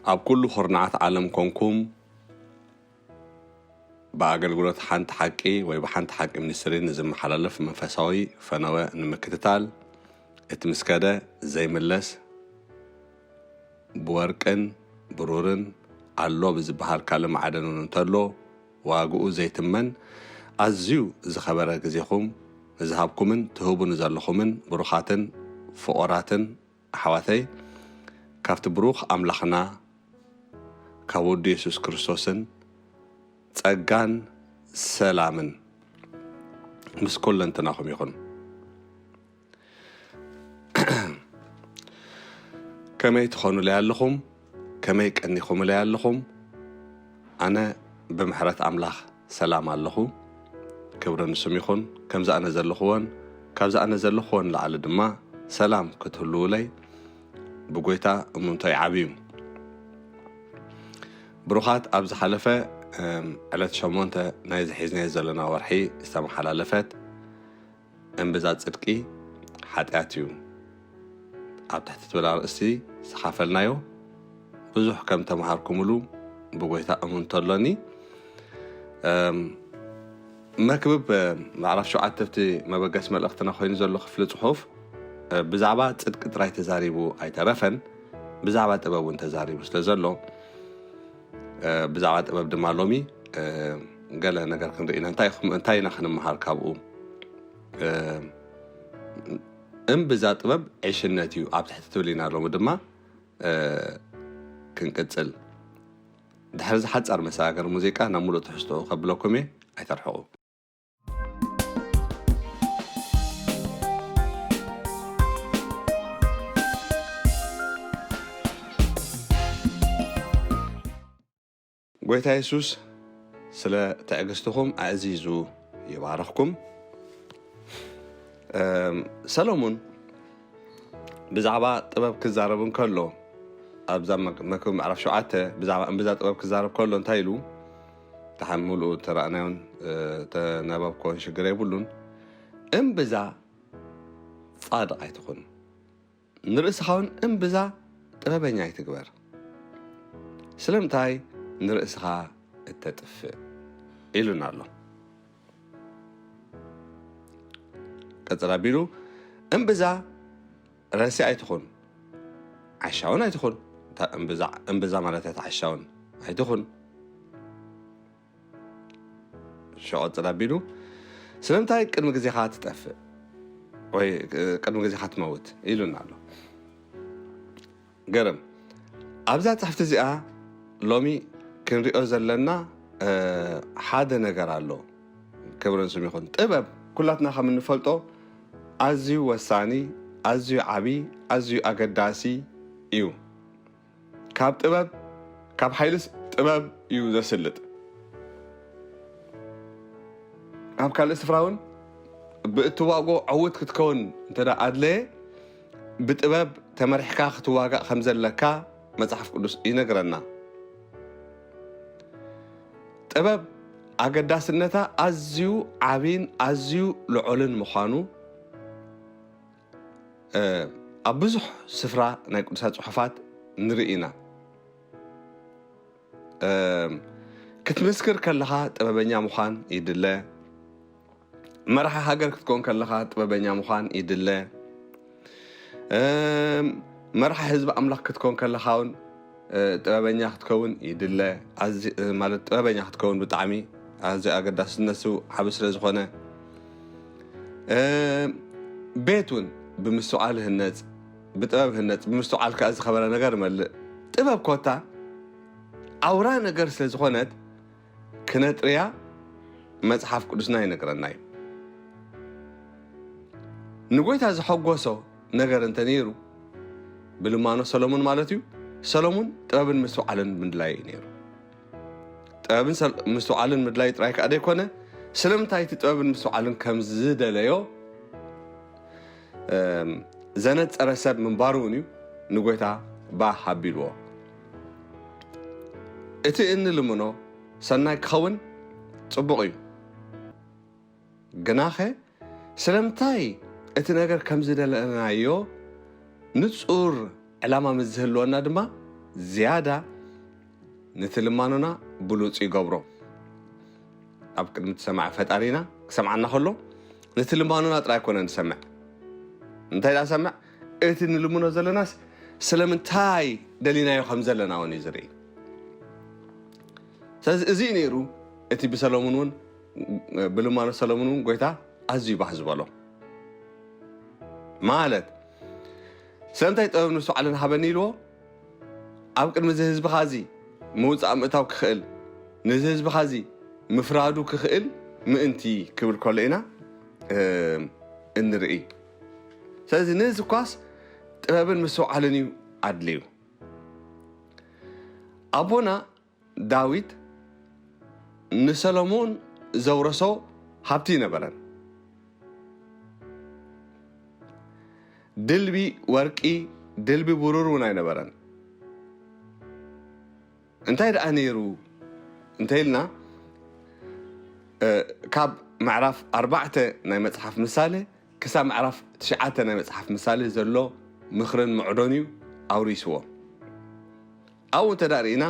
ኣብ ኩሉ ኩርናዓት ዓለም ኮንኩም ብኣገልግሎት ሓንቲ ሓቂ ወይ ብሓንቲ ሓቂ ሚኒስትሪ ንዝመሓላለፍ መንፈሳዊ ፈነወ ንምክትታል፣ እቲ ምስ ከደ ዘይምለስ ብወርቅን ብሩርን ኣሎ ብዝበሃል ካልእ ማዕደን እውን እንተሎ ዋግኡ ዘይትመን ኣዝዩ ዝኸበረ ግዜኹም ንዝሃብኩምን ትህቡ ንዘለኹምን ብሩኻትን ፍቑራትን ኣሕዋተይ፣ ካብቲ ብሩኽ ኣምላኽና ካብ ወዱ የሱስ ክርስቶስን ጸጋን ሰላምን ምስ ኩለንትናኹም ይኹን። ከመይ ትኾኑለይ ኣለኹም? ከመይ ቀኒኹምለይ ኣለኹም? ኣነ ብምሕረት ኣምላኽ ሰላም ኣለኹ። ክብሪ ንስም ይኹን። ከምዚ ኣነ ዘለኹዎን ካብዚ ኣነ ዘለኹዎን ላዕሊ ድማ ሰላም ክትህልውለይ ብጎይታ እምንቶይ ዓብዩ። ብሩኻት፣ ኣብ ዝሓለፈ፣ እም፣ ዕለት ሸሞንተ ናይዚ ሒዝናዮ ዘለና ወርሒ ዝተመሓላለፈት እምብዛ ጽድቂ ሓጢኣት እዩ ኣብ ትሕቲ ትብል ኣርእስቲ ዝተኻፈልናዮ ብዙሕ ከም ተምሃርኩምሉ ብጎይታ እምንቶ ኣሎኒ። እም፣ መክብብ፣ እ፣ ምዕራፍ ሸውዓተ ኣብቲ መበገሲ መልእኽትና ኮይኑ ዘሎ ክፍሊ ጽሑፍ፣ እ፣ ብዛዕባ ጽድቂ ጥራይ ተዛሪቡ ኣይተረፈን፣ ብዛዕባ ጥበብ እውን ተዛሪቡ ስለ ዘሎ፣ እ፣ ብዛዕባ ጥበብ ድማ ሎሚ፣ እ፣ ገለ ነገር ክንርኢ ኢና። እንታይ ኢኹም፣ እንታይ ኢና ክንመሃር ካብኡ? እ፣ እምብዛ ጥበብ ዕሽነት እዩ ኣብ ትሕቲ ትብል ኢና ሎሚ ድማ፣ እ፣ ክንቅጽል። ድሕሪ እዚ ሓጻር መሰጋገሪ ሙዚቃ ናብ ሙሉእ ትሕዝቶኡ ከብለኩም እየ፣ ኣይተርሕቑ። ጎይታ የሱስ ስለ ትዕግስትኹም ኣዕዚዙ ይባርኽኩም። እም፣ ሰሎሙን ብዛዕባ ጥበብ ክዛረብ እንከሎ፣ ኣብዛ መክ-፣ መክብብ ምዕራፍ ሸውዓተ ብዛዕባ እምብዛ ጥበብ ክዛረብ ከሎ እንታይ ኢሉ? ደሓን ምሉኡ ተራእናዮን፣ እ፣ ተነበብኮን ሽግር የብሉን። እምብዛ ጻድቕ ኣይትኹን፣ ንርእስኻ እውን እምብዛ ጥበበኛ ኣይትግበር። ስለምንታይ ንርእስኻ እተጥፍእ? ኢሉና ኣሎ። ቀጽል ኣቢሉ፣ እምብዛ ረሲ ኣይትኹን፣ ዓሻውን ኣይትኹን። እታ እምብዛ፣ እምብዛ ማለት እያ፣ እታ ዓሻውን ኣይትኹን። ሽዑ ቀጽል ኣቢሉ፣ ስለምንታይ ቅድሚ ግዜኻ ትጠፍእ ወይ ቅድሚ ግዜኻ ትመውት? ኢሉና ኣሎ። ገርም። ኣብዛ ጽሕፍቲ እዚኣ ሎሚ ክንሪኦ ዘለና፣ እ፣ ሓደ ነገር ኣሎ። ክብርን ስም ይኹን። ጥበብ ኩላትና ከም እንፈልጦ ኣዝዩ ወሳኒ፣ ኣዝዩ ዓቢ፣ ኣዝዩ ኣገዳሲ እዩ። ካብ ጥበብ፣ ካብ ሓይልስ ጥበብ እዩ ዘስልጥ። ኣብ ካልእ ስፍራ እውን ብእትዋግኦ ዕዉት ክትከውን እንተ ደኣ ኣድለየ፣ ብጥበብ ተመሪሕካ ክትዋጋእ ከም ዘለካ መጽሓፍ ቅዱስ ይነግረና። ጥበብ ኣገዳስነታ ኣዝዩ ዓብይን ኣዝዩ ልዑልን ምዃኑ፣ እ፣ ኣብ ብዙሕ ስፍራ ናይ ቅዱሳት ጽሑፋት ንርኢ ኢና። እ፣ ክትምስክር ከለኻ ጥበበኛ ምዃን ይድለ። መራሒ ሃገር ክትከውን ከለኻ ጥበበኛ ምዃን ይድለ። እ፣ መራሒ ህዝቢ ኣምላኽ ክትከውን ከለኻ እውን፣ እ፣ ጥበበኛ ክትከውን ይድለ። ኣዚ-፣ እ፣ ማለት ጥበበኛ ክትከውን ብጣዕሚ ኣዝዩ ኣገዳስነቱ ዓቢ ስለ ዝኾነ፣ እ፣ ቤት እውን ብምስትውዓል ህነጽ፣ ብጥበብ ህነጽ፣ ብምስትውዓል ከኣ ዝኸበረ ነገር መልእ። ጥበብ ኮታ ኣውራ ነገር ስለ ዝኾነት ክነጥርያ መጽሓፍ ቅዱስና ይነግረና እዩ። ንጎይታ ዘሐጎሶ ነገር እንተ ነይሩ፣ ብልማኖ ሰሎሙን ማለት እዩ፣ ሰሎሙን ጥበብን ምስትውዓልን ምድላይ እዩ ነይሩ። ጥበብን ሰል-፣ ምስትውዓልን ምድላይ ጥራይ ከኣ ደይኮነ፣ ስለምንታይ እቲ ጥበብን ምስትውዓልን ከም ዝደለዮ፣ እም፣ ዘነጸረ ሰብ ምንባሩ እውን እዩ ንጎይታ ባህ ኣቢልዎ። እቲ እንልምኖ ሰናይ ክኸውን ጽቡቕ እዩ። ግናኸ ስለምንታይ እቲ ነገር ከም ዝደለናዮ ንጹር ዕላማ ምስ ዝህልወና ድማ ዝያዳ ነቲ ልማኖና ብሉጽ ይገብሮ። ኣብ ቅድሚ እቲ ሰማዒ ፈጣሪና ክሰምዓና ከሎ ነቲ ልማኖና ጥራይ ኣይኮነን ዝሰምዕ። እንታይ ደኣ ሰምዕ? እቲ ንልምኖ ዘለናስ ስለምንታይ ደሊናዮ ከም ዘለና እውን እዩ ዝርኢ። ስለዚ እዚ እዩ ነይሩ እቲ ብሰሎሙን እውን፣ ብልማኖ ሰሎሙን እውን ጎይታ ኣዝዩ ባህ ዝበሎ። ማለት ስለምንታይ ጥበብ ንሱ ዓለን ሃበኒ ኢልዎ? ኣብ ቅድሚ እዚ ህዝብኻ እዚ ምውጻእ ምእታው ክኽእል፣ ነዚ ህዝብኻ እዚ ምፍራዱ ክኽእል ምእንቲ ክብል ከሎ ኢና፣ እ፣ እንርኢ። ስለዚ ነዚ እኳስ ጥበብን ምስትውዓልን እዩ ኣድልዩ። ኣቦና ዳዊት ንሰሎሞን ዘውረሶ ሃብቲ ኣይነበረን። ድልቢ ወርቂ፣ ድልቢ ብሩር እውን ኣይነበረን። እንታይ ደኣ ነይሩ እንተ ኢልና፣ እ፣ ካብ ምዕራፍ ኣርባዕተ ናይ መጽሓፍ ምሳሌ ክሳብ ምዕራፍ ትሽዓተ ናይ መጽሓፍ ምሳሌ ዘሎ ምኽርን ምዕዶን እዩ ኣውሪስዎ። ኣብኡ እንተ ደኣ ርኢና፣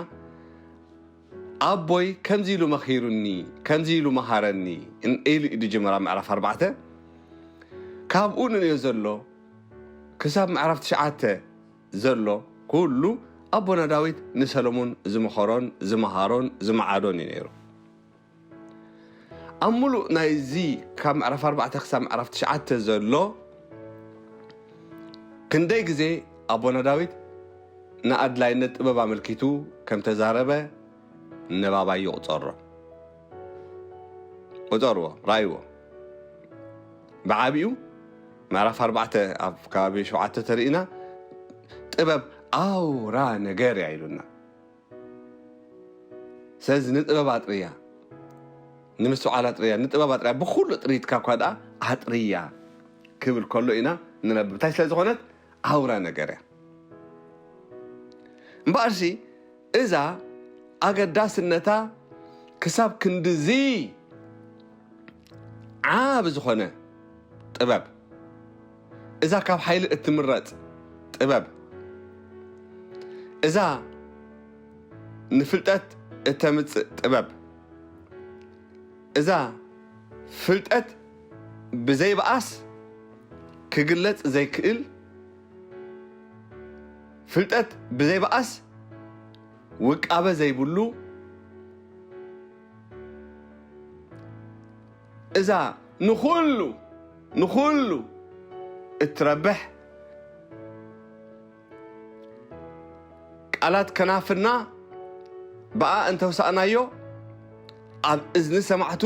ኣቦይ ከምዚ ኢሉ መኺሩኒ፣ ከምዚ ኢሉ መሃረኒ፣ ን-፣ ኢሉ እዩ ዝጅምር ኣብ ምዕራፍ ኣርባዕተ። ካብኡ ንንዮ ዘሎ ክሳብ ምዕራፍ ትሽዓተ ዘሎ ኩሉ ኣቦና ዳዊት ንሰሎሞን ዝመኸሮን ዝመሃሮን ዝመዓዶን እዩ ነይሩ። ኣብ ሙሉእ ናይዚ ካብ ምዕራፍ ኣርባዕተ ክሳብ ምዕራፍ ትሽዓተ ዘሎ ክንደይ ግዜ ኣቦና ዳዊት ንኣድላይነት ጥበብ ኣመልኪቱ ከም ተዛረበ ነባባይ ይቑጸሮ። ቁጸርዎ፣ ራእይዎ። ብዓቢኡ ምዕራፍ ኣርባዕተ ኣብ ከባቢ ሸውዓተ ተርኢና ጥበብ ኣውራ ነገር እያ ኢሉና። ስለዚ ንጥበብ ኣጥርያ፣ ንምስትውዓል ኣጥርያ፣ ንጥበብ ኣጥርያ፣ ብኹሉ ጥሪትካ እኳ ደኣ ኣጥርያ ክብል ከሎ ኢና ንነብብ። እንታይ ስለ ዝኾነት ኣውራ ነገር እያ። እምበኣርሲ እዛ ኣገዳስነታ ክሳብ ክንድዚ ዓቢ ዝኾነ ጥበብ፣ እዛ ካብ ሓይሊ እትምረጽ ጥበብ፣ እዛ ንፍልጠት እተምጽእ ጥበብ፣ እዛ ፍልጠት ብዘይበኣስ ክግለጽ ዘይክእል፣ ፍልጠት ብዘይበኣስ ውቃበ ዘይብሉ፣ እዛ ንኹሉ፣ ንኹሉ እትረብሕ፣ ቃላት ከናፍርና ብኣ እንተውሳእናዮ፣ ኣብ እዝኒ ሰማዕቱ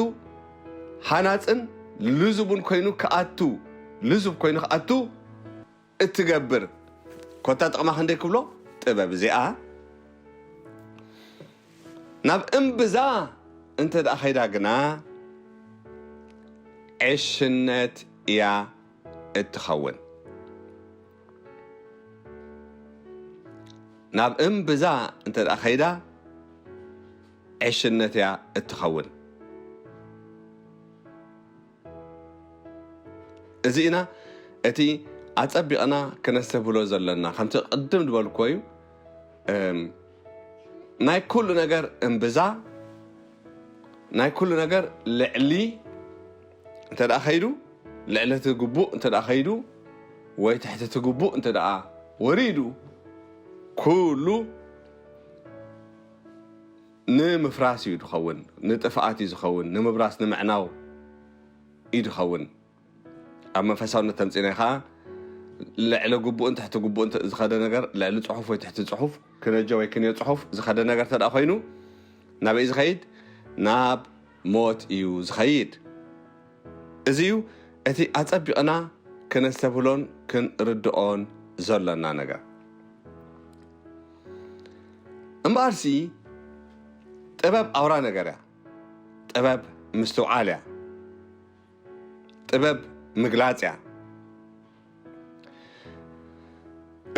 ሃናጽን ልዙብን ኮይኑ ክኣቱ፣ ልዙብ ኮይኑ ክኣቱ እትገብር። ኮታ ጥቕማ ክንደይ ክብሎ ጥበብ እዚኣ። ናብ እምብዛ እንተ ደኣ ኸይዳ ግና ዕሽነት እያ እትኸውን። ናብ እምብዛ እንተ ደኣ ኸይዳ ዕሽነት እያ እትኸውን። እዚ ኢና እቲ ኣጸቢቕና ክነስተብህሎ ዘለና። ከምቲ ቅድም ዝበልኩዎ እዩ፣ እም፣ ናይ ኩሉ ነገር እምብዛ፣ ናይ ኩሉ ነገር ልዕሊ እንተ ደኣ ኸይዱ፣ ልዕሊ እቲ ግቡእ እንተ ደኣ ኸይዱ፣ ወይ ትሕቲ እቲ ግቡእ እንተ ደኣ ወሪዱ፣ ኩሉ ንምፍራስ እዩ ዝኸውን፣ ንጥፍኣት እዩ ዝኸውን፣ ንምብራስ፣ ንምዕናው እዩ ዝኸውን። ኣብ መንፈሳውነት ተምጺእናዮ ኸዓ፣ ልዕሊ ግቡእን ትሕቲ ግቡእን ዝኸደ ነገር፣ ልዕሊ ጽሑፍ ወይ ትሕቲ ጽሑፍ፣ ክነጆ ወይ ክንዮ ጽሑፍ ዝኸደ ነገር እንተ ደኣ ኾይኑ፣ ናበይ ዝኸይድ? ናብ ሞት እዩ ዝኸይድ። እዚ እዩ እቲ ኣጸቢቕና ክነስተብህሎን ክንርድኦን ዘሎና ነገር። እምበኣርሲ፣ ጥበብ ኣውራ ነገር እያ። ጥበብ ምስትውዓል እያ። ጥበብ ምግላጽ እያ።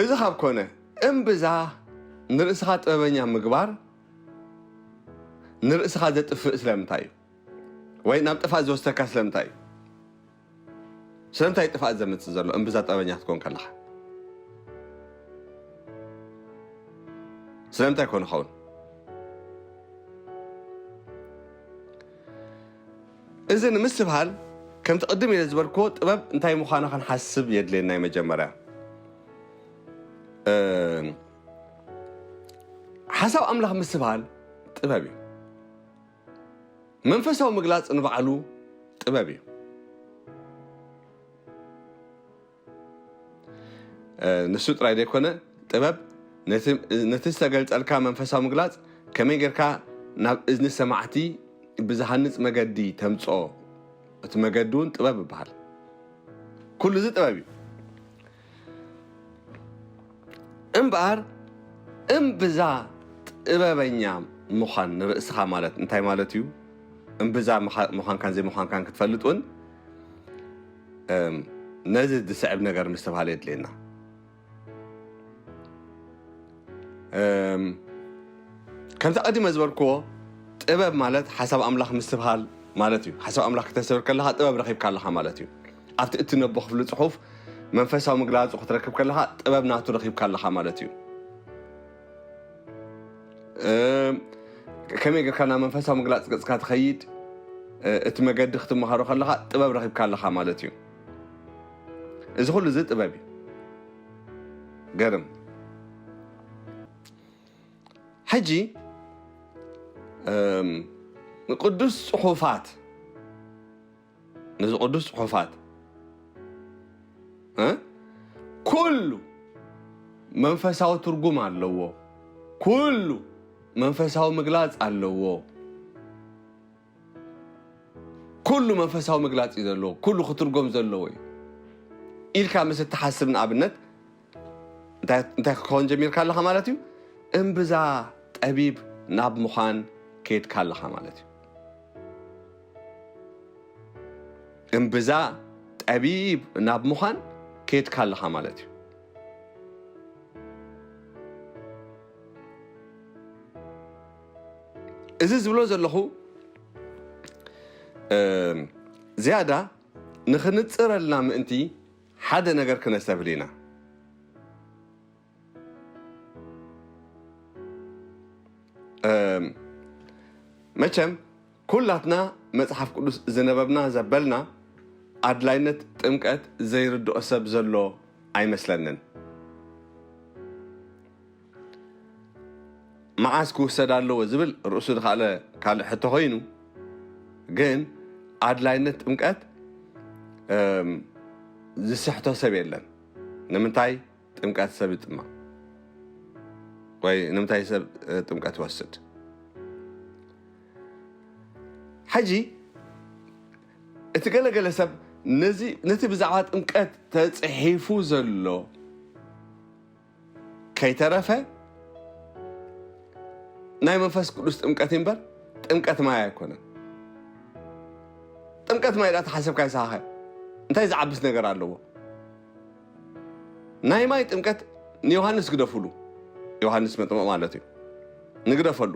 እዚ ካብ ኮነ፣ እምብዛ ንርእስኻ ጥበበኛ ምግባር ንርእስኻ ዘጥፍእ ስለምንታይ እዩ? ወይ ናብ ጥፍኣት ዝወስደካ ስለምንታይ እዩ? ስለምንታይ ጥፍኣት ዘምጽእ ዘሎ እምብዛ ጥበበኛ ክትኮን ከለኻ? ስለምንታይ ኮን ይኸውን? እዚ ንምስትብሃል፣ ከምቲ ቅድም ኢለ ዝበልክዎ፣ ጥበብ እንታይ ምዃና ክንሓስብ የድልየና እዩ። መጀመርያ፣ እ፣ ሓሳብ ኣምላኽ ምስትብሃል ጥበብ እዩ። መንፈሳዊ ምግላጽ ንባዕሉ ጥበብ እዩ። እ፣ ንሱ ጥራይ ዘይኮነ፣ ጥበብ ነቲ፣ ነቲ ዝተገልጸልካ መንፈሳዊ ምግላጽ ከመይ ጌርካ ናብ እዝኒ ሰማዕቲ ብዝሃንጽ መገዲ ተምጽኦ፣ እቲ መገዲ እውን ጥበብ ይበሃል። ኩሉ እዚ ጥበብ እዩ። እምበኣር፣ እምብዛ ጥበበኛ ምዃን ንርእስኻ ማለት እንታይ ማለት እዩ? እምብዛ ምዃ-፣ ምዃንካን ዘይምዃንካን ክትፈልጥ እውን፣ እም፣ ነዚ ዝስዕብ ነገር ምስትብሃል የድልየና። እም፣ ከምቲ ቀዲመ ዝበልክዎ፣ ጥበብ ማለት ሓሳብ ኣምላኽ ምስትብሃል ማለት እዩ። ሓሳብ ኣምላኽ ክተስተብህል ከለኻ ጥበብ ረኺብካ ኣለኻ ማለት እዩ። ኣብቲ እትነቦ ክፍሊ ጽሑፍ መንፈሳዊ ምግላጹ ክትረክብ ከለኻ ጥበብ ናቱ ረኺብካ ኣለኻ ማለት እዩ። እም፣ ከመይ ጌርካ ናብ መንፈሳዊ ምግላጽ ገጽካ ትኸይድ፣ እ፣ እቲ መገዲ ክትመሃሮ ከለኻ ጥበብ ረኺብካ ኣለኻ ማለት እዩ። እዚ ኩሉ እዚ ጥበብ እዩ። ገርም። ሕጂ፣ እም፣ ንቅዱስ ጽሑፋት፣ ነዚ ቅዱስ ጽሑፋት፣ እ፣ ኩሉ መንፈሳዊ ትርጉም ኣለዎ። ኩሉ መንፈሳዊ ምግላጽ ኣለዎ። ኩሉ መንፈሳዊ ምግላጽ እዩ ዘለዎ። ኩሉ ክትርጎም ዘለዎ እዩ ኢልካ ምስ እትሓስብ፣ ንኣብነት፣ እንታይ፣ እንታይ ክኸውን ጀሚርካ ኣለኻ ማለት እዩ? እምብዛ ጠቢብ ናብ ምዃን ከይድካ ኣለኻ ማለት እዩ። እምብዛ ጠቢብ ናብ ምዃን ከይድካ ኣለኻ ማለት እዩ። እዚ ዝብሎ ዘለኹ፣ እም፣ ዝያዳ ንኽንጽረልና ምእንቲ ሓደ ነገር ክነስተብህል ኢና። እም፣ መቸም ኩላትና መጽሓፍ ቅዱስ ዝነበብና ዘበልና፣ ኣድላይነት ጥምቀት ዘይርድኦ ሰብ ዘሎ ኣይመስለንን። መዓስ ክውሰድ ኣለዎ ዝብል ርእሱ ዝኸኣለ ካልእ ሕቶ ኮይኑ፣ ግን ኣድላይነት ጥምቀት፣ እም፣ ዝስሕቶ ሰብ የለን። ንምንታይ ጥምቀት ሰብ ይጥመቕ? ወይ ንምንታይ ሰብ፣ እ፣ ጥምቀት ይወስድ? ሕጂ፣ እቲ ገለገለ ሰብ ነዚ፣ ነቲ ብዛዕባ ጥምቀት ተጽሒፉ ዘሎ ከይተረፈ፣ ናይ መንፈስ ቅዱስ ጥምቀት እምበር ጥምቀት ማይ ኣይኮነን። ጥምቀት ማይ ዳ ተሓሰብካ ይስሓኸ? እንታይ ዝዓብስ ነገር ኣለዎ? ናይ ማይ ጥምቀት ንዮሃንስ ግደፉሉ። ዮሃንስ መጥምቕ ማለት እዩ። ንግደፈሉ።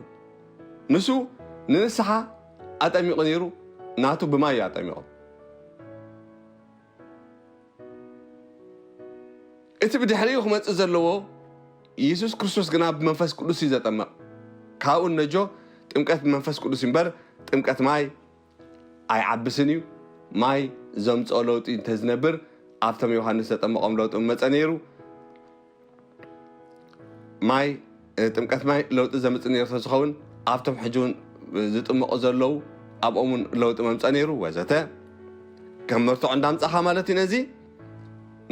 ንሱ ንንስሓ ኣጠሚቑ ነይሩ፣ ናቱ ብማይ እዩ ኣጠሚቑ። እቲ ብድሕሪኡ ክመጽእ ዘለዎ የሱስ ክርስቶስ ግና ብመንፈስ ቅዱስ እዩ ዘጠምቕ። ካብኡ ነጆ ጥምቀት ብመንፈስ ቅዱስ እዩ እምበር ጥምቀት ማይ ኣይዓብስን እዩ። ማይ ዘምጽኦ ለውጢ እንተዝነብር ኣብቶም ዮሃንስ ዘጠመቖም ለውጢ ምመጸ ነይሩ። ማይ፣ እ፣ ጥምቀት ማይ ለውጢ ዘምጽእ ነይሩ ተዝኸውን፣ ኣብቶም ሕጂ እውን ዝጥመቑ ዘለዉ ኣብኦም እውን ለውጢ መምጸ ነይሩ ወዘተ። ከም መርትዖ እንዳምጻኻ ማለት እዩ። ነዚ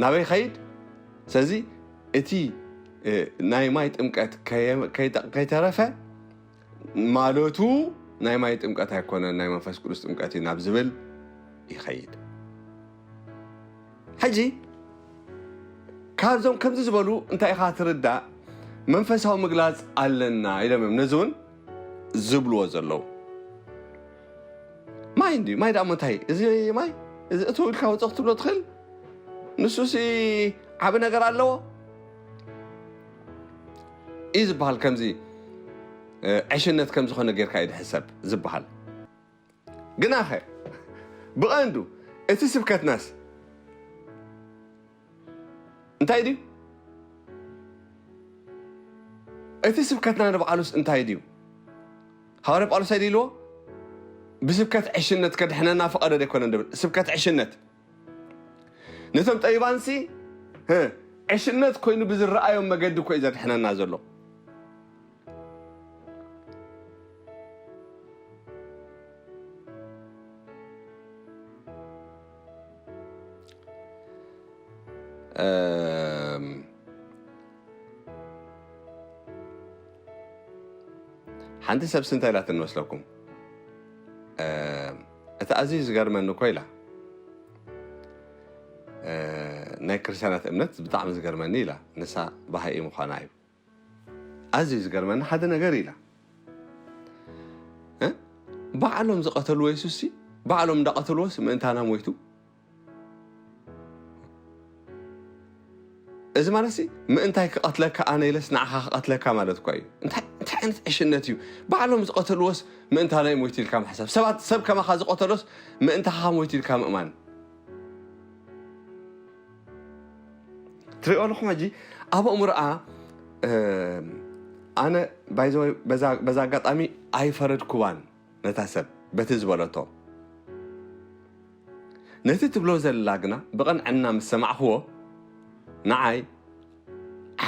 ናበይ ኸይድ? ስለዚ እቲ፣ እ፣ ናይ ማይ ጥምቀት ከየ-፣ ከይተ-፣ ከይተረፈ ማለቱ ናይ ማይ ጥምቀት ኣይኮነን፣ ናይ መንፈስ ቅዱስ ጥምቀት እዩ ናብ ዝብል ይኸይድ። ሕጂ ካብዞም ከምዚ ዝበሉ እንታይ ኢኻ ትርዳእ? መንፈሳዊ ምግላጽ ኣለና ኢሎም እዮም ነዚ እውን ዝብልዎ ዘለዉ። ማይ እንድዩ፣ ማይ ደኣ እሞ እንታይ? እዚ ማይ፣ እዚ እትው ኢልካ ውጽእ ክትብሎ ትኽእል? ንሱሲ ዓቢ ነገር ኣለዎ? እዩ ዝበሃል። ከምዚ፣ እ፣ ዕሽነት ከም ዝኾነ ጌርካ እዩ ዝሕሰብ ዝበሃል። ግናኸ፣ ብቐንዱ እቲ ስብከትናስ እንታይ ድዩ? እቲ ስብከትና ንባዕሉስ እንታይ ድዩ? ሃዋርያ ጳውሎስ ኣይደ ኢልዎ? ብስብከት ዕሽነት ከድሕነና ፈቐደ ደይኮነ ንብል። ስብከት ዕሽነት ነቶም ጠቢባንሲ፣ ህ፣ ዕሽነት ኮይኑ ብዝረኣዮም መገዲ እኮ እዩ ዘድሕነና ዘሎ። እም፣ ሓንቲ ሰብሲ እንታይ ኢላትኒ መስለኩም? እም፣ እቲ ኣዝዩ ዝገርመኒ እኮ ኢላ፣ እ፣ ናይ ክርስትያናት እምነት ብጣዕሚ ዝገርመኒ ኢላ፣ ንሳ ባሃኢ ምዃና እዩ። ኣዝዩ ዝገርመኒ ሓደ ነገር ኢላ፣ እ፣ ባዕሎም ዝቐተልዎ የሱስሲ፣ ባዕሎም እንዳቐተልዎስ ምእንታና ሞይቱ። እዚ ማለት ሲ ምእንታይ ክቐትለካ ኣነ ኢለስ ንዓኻ ክቐትለካ ማለት እኳ እዩ። እንታይ እንታይ ዓይነት ዕሽነት እዩ? ባዕሎም ዝቐተልዎስ ምእንታና እዩ ሞይቱ ኢልካ ምሕሳብ። ሰባት ሰብ ከማኻ ዝቐተሎስ ምእንታኻ ሞይቱ ኢልካ ምእማን። ትሪኦ ኣለኹም ሕጂ ኣብ ኣእምሮኣ፣ እ፣ ኣነ ባይዘወይ በዛ በዛ ኣጋጣሚ ኣይፈረድኩዋን ነታ ሰብ በቲ ዝበለቶ። ነቲ ትብሎ ዘላ ግና ብቐንዕና ምስ ሰማዕኽዎ ንዓይ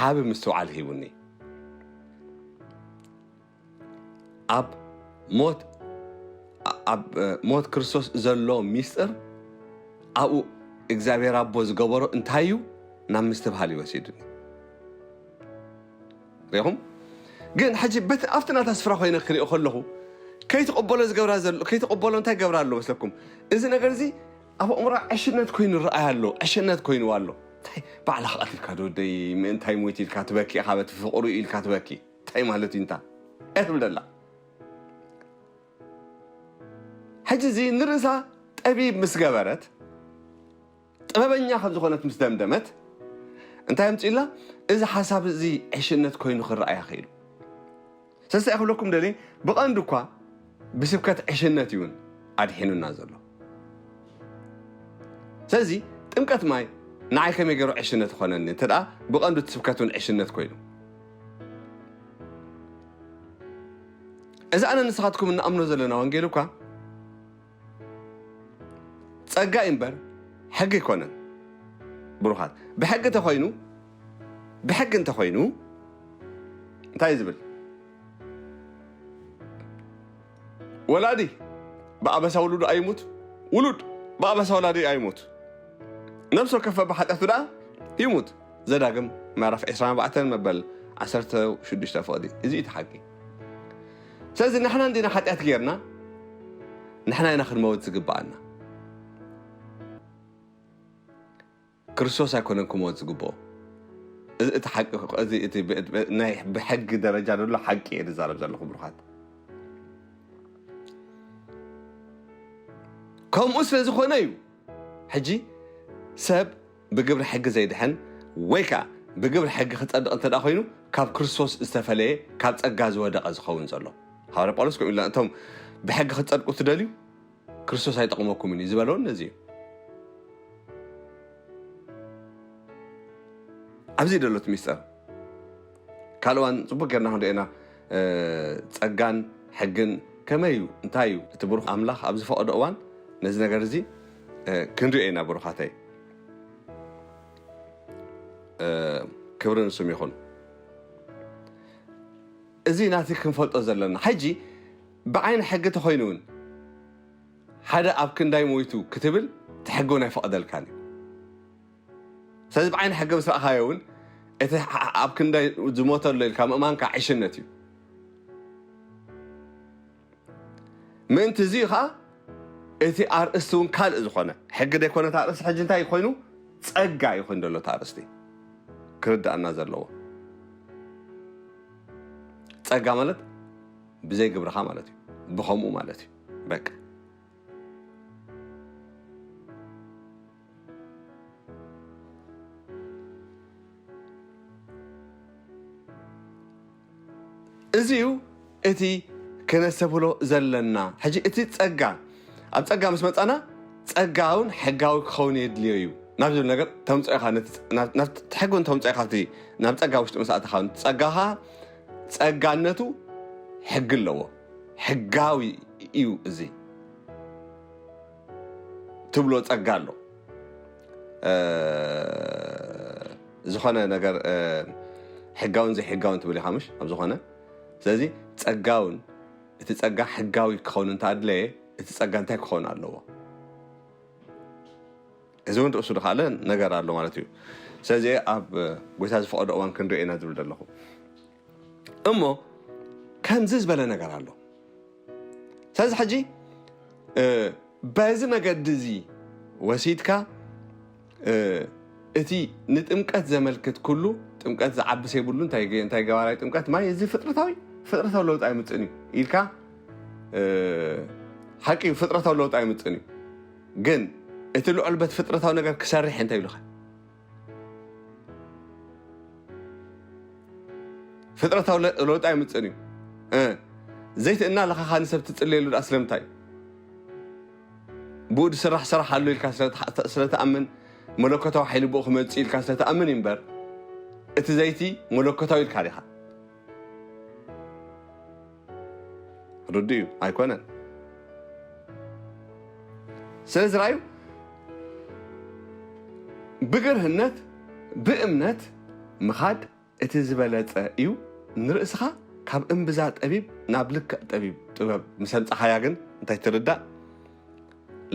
ዓቢ ምስትውዓል ሂቡኒ። ኣብ ሞት ኣብ ሞት ክርስቶስ ዘሎ ሚስጥር ኣብኡ እግዚኣብሔር ኣቦ ዝገበሮ እንታይ እዩ ናብ ምስትብሃል እዩ ወሲዱኒ። ሪኹም ግን ሕጂ በቲ ኣብቲ ናታ ስፍራ ኮይነ ክሪኦ ከለኹ ከይትቕበሎ ዝገብራ ዘሎ ከይትቕበሎ እንታይ ገብራ ኣሎ መስለኩም? እዚ ነገር እዚ ኣብ ኣእምሮ ዕሽነት ኮይኑ ረኣያ ኣሎ። ዕሽነት ኮይኑዋ ኣሎ። እንታይ ባዕላ ክቐትልካ ዶ ወደይ ምእንታይ ሞይት ኢልካ ትበኪ ኢኻ በቲ ፍቕሩ ኢልካ ትበኪ እንታይ ማለት እዩ እንታ እያ ትብል ደላ? ሕጂ እዚ ንርእሳ ጠቢብ ምስ ገበረት ጥበበኛ ከም ዝኾነት ምስ ደምደመት እንታይ ኣምፅእላ? እዚ ሓሳብ እዚ ዕሽነት ኮይኑ ክረኣያ ክኢሉ። ሰስታይ ክብለኩም ደሊ ብቐንዱ እኳ ብስብከት ዕሽነት እዩን ኣድሒኑና ዘሎ። ስለዚ ጥምቀት ማይ ንዓይ ከመይ ገይሩ ዕሽነት ይኾነኒ እንተ ደኣ ብቐንዱ እቲ ስብከት እውን ዕሽነት ኮይኑ? እዚ ኣነ ንስኻትኩም እንኣምኖ ዘለና ወንጌል እኳ ጸጋ እዩ እምበር ሕጊ ኣይኮነን። ብሩኻት ብሕጊ ተኾይኑ ብሕጊ እንተኾይኑ እንታይ እዩ ዝብል? ወላዲ ብኣበሳ ውሉዱ ኣይሙት፣ ውሉድ ብኣበሳ ወላዲ ኣይሙት። ነብሲ ወከፍ በብሓጢኣቱ ደኣ ይሙት። ዘዳግም ምዕራፍ ዕስራን ኣርባዕተን መበል ዓሰርተ ሽዱሽተ ፍቕዲ። እዚ እዩ እቲ ሓቂ። ስለዚ ንሕና እንዲና ሓጢኣት ጌርና ንሕና ኢና ክንመውት ዝግብኣና። ክርስቶስ ኣይኮነን ክመውት ዝግብኦ። እዚ እቲ ሓቂ እዚ እቲ ብ- ብ- ናይ ብሕጊ ደረጃ ዘሎ ሓቂ እየ ዝዛረብ ዘለኹ ብሩኻት። ከምኡ ስለ ዝኾነ እዩ ሕጂ ሰብ ብግብሪ ሕጊ ዘይድሕን ወይ ከዓ ብግብሪ ሕጊ ክጸድቕ እንተ ደኣ ኮይኑ ካብ ክርስቶስ ዝተፈለየ ካብ ጸጋ ዝወደቐ ዝኸውን ዘሎ። ሃዋርያ ጳውሎስ ከምኡ ኢልና እቶም ብሕጊ ክትጸድቁ ትደልዩ ክርስቶስ ኣይጠቕመኩምን እዩ ዝበለውን ነዚ እዩ። ኣብዚ ደሎት ሚስጥር ካልእ እዋን ጽቡቅ ጌርና ክንሪኦ ኢና። ጸጋን ሕግን ከመይ እዩ እንታይ እዩ እቲ ብሩኽ ኣምላኽ ኣብ ዝፈቐዶ እዋን ነዚ ነገር እዚ ክንሪኦ ኢና ብሩኻተይ። ክብሪ ንስም ይኹን። እዚ ናቲ ክንፈልጦ ዘለና ሕጂ ብዓይኒ ሕጊ ተኾይኑ እውን ሓደ ኣብ ክንዳይ ሞይቱ ክትብል እቲ ሕጊ እውን ኣይፈቐደልካን እዩ። ስለዚ ብዓይኒ ሕጊ ምስ ረኣኻዮ እውን እቲ ኣብ ክንዳይ ዝሞተሎ ኢልካ ምእማንካ ዕሽነት እዩ። ምእንቲ እዚ ከዓ እቲ ኣርእስቲ እውን ካልእ ዝኾነ ሕጊ ዘይኮነ እቲ ኣርእስቲ ሕጂ እንታይ ኮይኑ ጸጋ ይኹን ዘሎ እቲ ኣርእስቲ ክርዳእና ዘለዎ። ጸጋ ማለት ብዘይ ግብርኻ ማለት እዩ፣ ብኸምኡ ማለት እዩ። በቃ እዚ እዩ እቲ ክነስተብህሎ ዘለና። ሕጂ እቲ ጸጋ ኣብ ጸጋ ምስ መጻና ጸጋ እውን ሕጋዊ ክኸውን የድልዮ እዩ ናብ ዝብል ነገር ተምጽኦ ኢኻ። ነቲ ናብ- ናብቲ ሕጊ እውን ተምጽኦ ኢኻ። እቲ ናብ ጸጋ ውሽጢ ምስ ኣተኻ ጸጋኻ ጸጋነቱ ሕጊ ኣለዎ። ሕጋዊ እዩ። እዚ ትብሎ ጸጋ ኣሎ። ዝኾነ ነገር ሕጋውን ዘይሕጋውን ትብል ኢኻ ምሽ ኣብ ዝኾነ። ስለዚ ጸጋውን እቲ ጸጋ ሕጋዊ ክኸውን እንተኣድለየ እቲ ጸጋ እንታይ ክኸውን ኣለዎ? እዚ እውን ርእሱ ዝኸኣለ ነገር ኣሎ ማለት እዩ። ስለዚ ኣብ ጎይታ ዝፈቐዶ እዋን ክንሪኦ ኢና ዝብል ዘለኹ። እሞ ከምዚ ዝበለ ነገር ኣሎ። ስለዚ ሕጂ በዚ መገዲ እዚ ወሲድካ እቲ ንጥምቀት ዘመልክት ኩሉ ጥምቀት ዝዓብስ የብሉ እንታይ እንታይ ገባራይ ጥምቀት ማይ እዚ ፍጥረታዊ ፍጥረታዊ ለውጢ ኣይምፅእን እዩ ኢልካ ሓቂ እዩ። ፍጥረታዊ ለውጢ ኣይምፅእን እዩ። ግን እቲ ልዑል በት ፍጥረታዊ ነገር ክሰርሕ እንታይ ኢሉካ ፍጥረታዊ ለውጢ ኣይምፅእን እዩ። ዘይቲ እና ለኻኻ ንሰብ ትፅልየሉ ዳ ስለምንታይ? ብኡ ዝስራሕ ስራሕ ኣሎ ኢልካ ስለትኣምን መለኮታዊ ሓይሊ ብኡ ክመፅእ ኢልካ ስለትኣምን እዩ እምበር እቲ ዘይቲ መለኮታዊ ኢልካ ዲኻ? ርዱ እዩ ኣይኮነን። ስለዚ ራዩ ብግርህነት ብእምነት ምኻድ እቲ ዝበለጸ እዩ። ንርእስኻ ካብ እምብዛ ጠቢብ ናብ ልክዕ ጠቢብ ጥበብ ምስ ኣምጻኻያ ግን እንታይ ትርዳእ?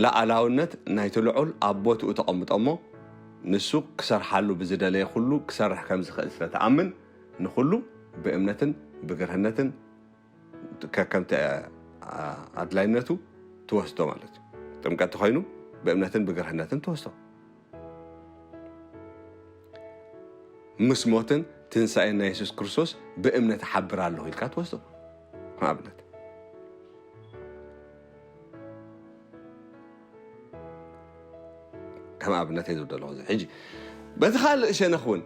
ለኣላውነት ናይቲ ልዑል ኣብ ቦትኡ ተቐምጦ እሞ ንሱ ክሰርሓሉ ብዝደለየ ኩሉ ክሰርሕ ከም ዝኽእል ስለ ትኣምን ንኹሉ ብእምነትን ብግርህነትን ከከምቲ ኣድላይነቱ ትወስዶ ማለት እዩ። ጥምቀት ተኾይኑ ብእምነትን ብግርህነትን ትወስዶ። ምስ ሞትን ትንሳኤን ናይ የሱስ ክርስቶስ ብእምነት እሓብር ኣለኹ ኢልካ ትወስዶ። ንኣብነት ከም ኣብነት እየ ዝብል ዘለኹ። ሕጂ በቲ ካልእ ሸነኽ እውን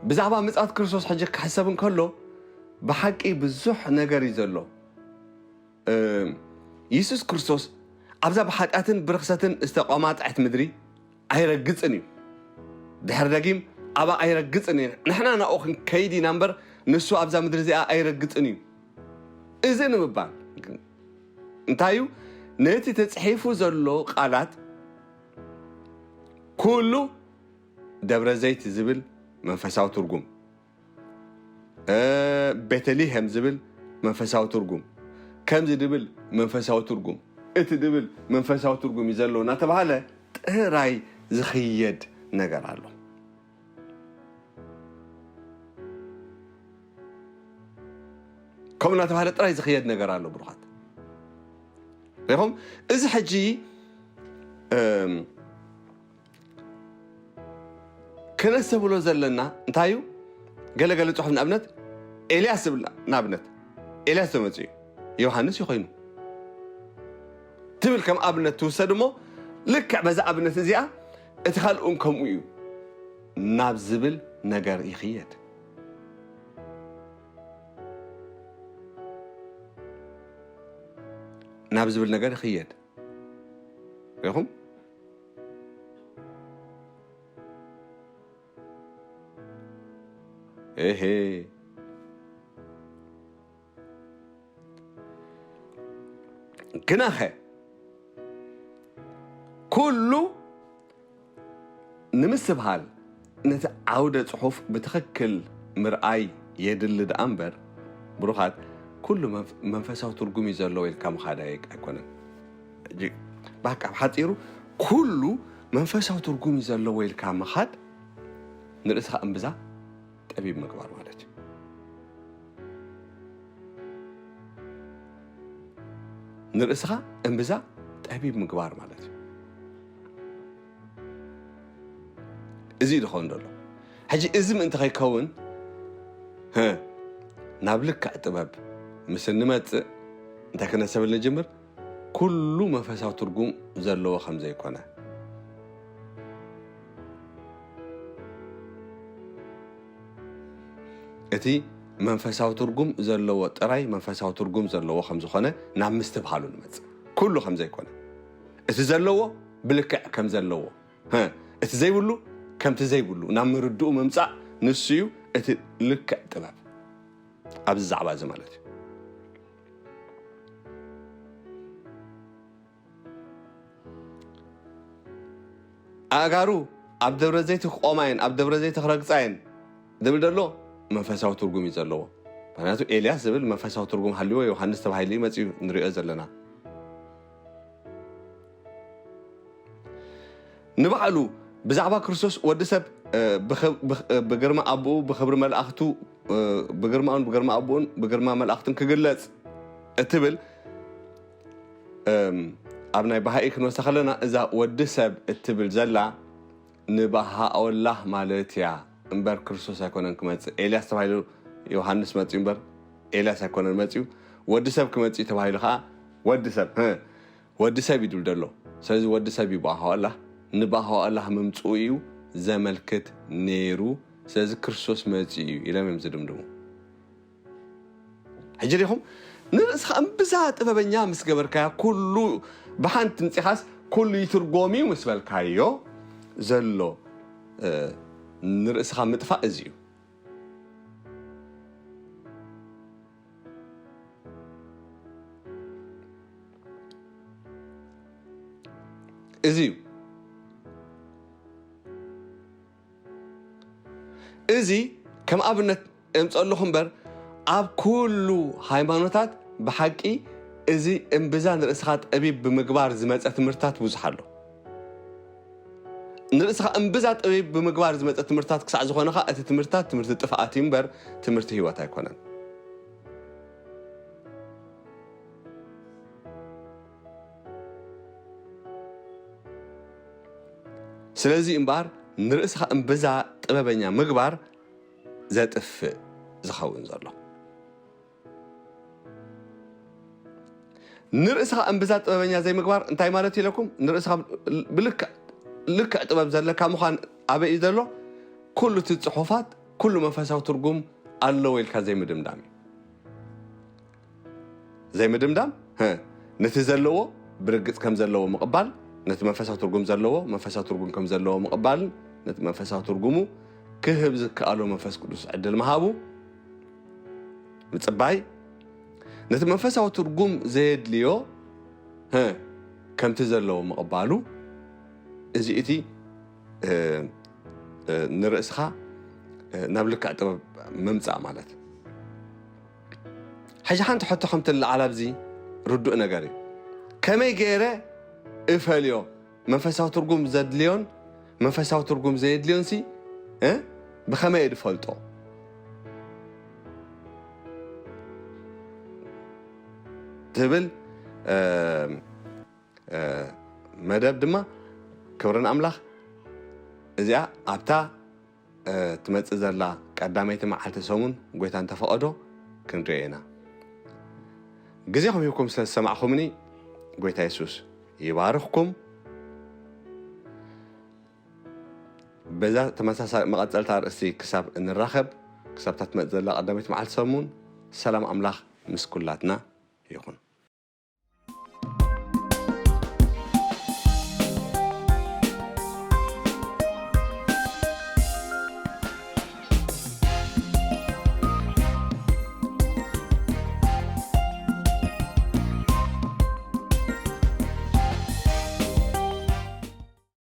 ብዛዕባ ምጽኣት ክርስቶስ ሕጂ ክሕሰብ እንከሎ ብሓቂ ብዙሕ ነገር እዩ ዘሎ። የሱስ ክርስቶስ ኣብዛ ብሓጢኣትን ብርኽሰትን ዝተቋማጠዐት ምድሪ ኣይረግጽን እዩ። ድሕሪ ደጊም ኣብኣ ኣይረግጽን እዩ። ንሕና ናብኡ ክንከይድ ኢና እምበር ንሱ ኣብዛ ምድሪ እዚኣ ኣይረግጽን እዩ። እዚ ንምባል ግን እንታይ እዩ? ነቲ ተጽሒፉ ዘሎ ቃላት ኩሉ ደብረ ዘይት ዝብል መንፈሳዊ ትርጉም፣ ቤተልሔም ዝብል መንፈሳዊ ትርጉም፣ ከምዚ ድብል መንፈሳዊ ትርጉም፣ እቲ ድብል መንፈሳዊ ትርጉም እዩ ዘለዎ እናተባሃለ ጥራይ ዝኽየድ ነገር ኣሎ። ከምኡ እናተባሃለ ጥራይ ዝኽየድ ነገር ኣሎ ብሩኻት። ሪኹም እዚ ሕጂ ክነስተብሎ ዘለና እንታይ እዩ? ገለገለ ጽሑፍ ንኣብነት ኤልያስ ዝብል ንኣብነት ኤልያስ ተመጽኡ ዮሃንስ እዩ ኮይኑ ትብል ከም ኣብነት ትውሰድ እሞ ልክዕ በዛ ኣብነት እዚኣ እቲ ካልእ እውን ከምኡ እዩ ናብ ዝብል ነገር ይኽየድ። ናብ ዝብል ነገር ይኽየድ። ሪኹም እሄ ግናኸ ኩሉ ንምስትብሃል ነቲ ዓውደ ጽሑፍ ብትኽክል ምርኣይ የድሊ ደኣ እምበር ብሩኻት ኩሉ መንፈሳዊ ትርጉም እዩ ዘለዎ ኢልካ ምኻድ ኣይኮነን። ባካ ብሓፂሩ ኩሉ መንፈሳዊ ትርጉም እዩ ዘለዎ ኢልካ ምኻድ ንርእስኻ እምብዛ ጠቢብ ምግባር ማለት እዩ። ንርእስኻ እምብዛ ጠቢብ ምግባር ማለት እዩ። እዚ እዩ ዝኸውን ዘሎ። ሕጂ እዚ ምእንቲ ከይከውን ናብ ልክዕ ጥበብ ምስ እንመፅእ እንታይ ክነሰብል ንጅምር? ኩሉ መንፈሳዊ ትርጉም ዘለዎ ከም ዘይኮነ እቲ መንፈሳዊ ትርጉም ዘለዎ ጥራይ መንፈሳዊ ትርጉም ዘለዎ ከም ዝኾነ ናብ ምስትብሃሉ ንመጽእ። ኩሉ ከም ዘይኮነ እቲ ዘለዎ ብልክዕ ከም ዘለዎ እቲ ዘይብሉ ከምቲ ዘይብሉ ናብ ምርድኡ ምምጻእ ንሱ እዩ እቲ ልክዕ ጥበብ። ኣብዚ ዛዕባ እዚ ማለት እዩ። ኣእጋሩ ኣብ ደብረ ዘይት ክቆማ እየን፣ ኣብ ደብረ ዘይት ክረግጻ እየን ዝብል ዘሎ መንፈሳዊ ትርጉም እዩ ዘለዎ። ምክንያቱ ኤልያስ ዝብል መንፈሳዊ ትርጉም ሃልዎ ዮሃንስ ተባሂሉ እዩ መጺኡ ንሪኦ ዘለና። ንባዕሉ ብዛዕባ ክርስቶስ ወዲ ሰብ ብግርማ ኣቦኡ ብክብሪ መላእክቱ ብግርማኡን ብግርማ ኣቦኡን ብግርማ መላእክቱን ክግለጽ እትብል ኣብ ናይ ባሃኢ ክንወስዳ ከለና እዛ ወዲ ሰብ እትብል ዘላ ንባሃኦላህ ማለት እያ እምበር ክርስቶስ ኣይኮነን ክመጽእ። ኤልያስ ተባሂሉ ዮሃንስ መጽኡ እምበር ኤልያስ ኣይኮነን መጽኡ። ወዲ ሰብ ክመጽእ እዩ ተባሂሉ ከዓ ወዲ ሰብ ወዲ ሰብ ይድብል ዘሎ። ስለዚ ወዲ ሰብ እዩ ብኣሃዋላህ ንባሃዋላህ ምምፅኡ እዩ ዘመልክት ነይሩ። ስለዚ ክርስቶስ መፂኡ እዩ ኢሎም እዮም ዝድምድሙ። ሕጂ ዲኹም ንርእስኻ እምብዛ ጥበበኛ ምስ ገበርካያ ኩሉ ብሓንቲ ምፂኻስ ኩሉ ይትርጎም እዩ ምስ በልካዮ ዘሎ ንርእስኻ ምጥፋእ እዚ እዩ። እዚ እዩ። እዚ ከም ኣብነት የምፀለኹ እምበር ኣብ ኩሉ ሃይማኖታት ብሓቂ እዚ እምብዛ ንርእስኻ ጠቢብ ብምግባር ዝመፀ ትምህርትታት ብዙሕ ኣሎ። ንርእስኻ እምብዛ ጠቢብ ብምግባር ዝመፀ ትምህርትታት ክሳዕ ዝኾነኻ እቲ ትምህርትታት ትምህርቲ ጥፍኣት እዩ እምበር ትምህርቲ ህይወት ኣይኮነን። ስለዚ እምበኣር ንርእስኻ እምብዛ ጥበበኛ ምግባር ዘጥፍእ ዝኸውን ዘሎ። ንርእስኻ እምብዛ ጥበበኛ ዘይምግባር እንታይ ማለት ኢለኩም? ንርእስኻ ብልክዕ ልክዕ ጥበብ ዘለካ ምዃን ኣበይ እዩ ዘሎ? ኩሉ እቲ ጽሑፋት ኩሉ መንፈሳዊ ትርጉም ኣለዎ ኢልካ ዘይምድምዳም እዩ። ዘይምድምዳም ነቲ ዘለዎ ብርግጽ ከም ዘለዎ ምቕባል፣ ነቲ መንፈሳዊ ትርጉም ዘለዎ መንፈሳዊ ትርጉም ከም ዘለዎ ምቕባልን ነቲ መንፈሳዊ ትርጉሙ ክህብ ዝከኣሎ መንፈስ ቅዱስ ዕድል ምሃቡ ምጽባይ፣ ነቲ መንፈሳዊ ትርጉም ዘየድልዮ ከምቲ ዘለዎ ምቕባሉ፣ እዚ እቲ ንርእስኻ ናብ ልክዕ ጥበብ ምምጻእ ማለት። ሕጂ ሓንቲ ሕቶ ከምቲ ንለዓል ኣብዚ ርዱእ ነገር እዩ። ከመይ ገይረ እፈልዮ? መንፈሳዊ ትርጉም ዘድልዮን መንፈሳዊ ትርጉም ዘየድልዮን ሲ ብኸመይ እየ ዝፈልጦ? ትብል መደብ ድማ ክብርን ኣምላኽ እዚኣ ኣብታ ትመጽእ ዘላ ቀዳመይቲ መዓልቲ ሰሙን ጎይታ እንተፈቐዶ ክንሪኦ ኢና። ግዜኹም ሂብኩም ስለ ዝሰማዕኹምኒ ጎይታ የሱስ ይባርኽኩም። በዛ ተመሳሳሊ መቐጸልታ ኣርእስቲ ክሳብ እንራኸብ ክሳብ እታ ትመጽእ ዘላ ቀዳመይቲ መዓልቲ ሰሙን ሰላም ኣምላኽ ምስ ኩላትና ይኹን።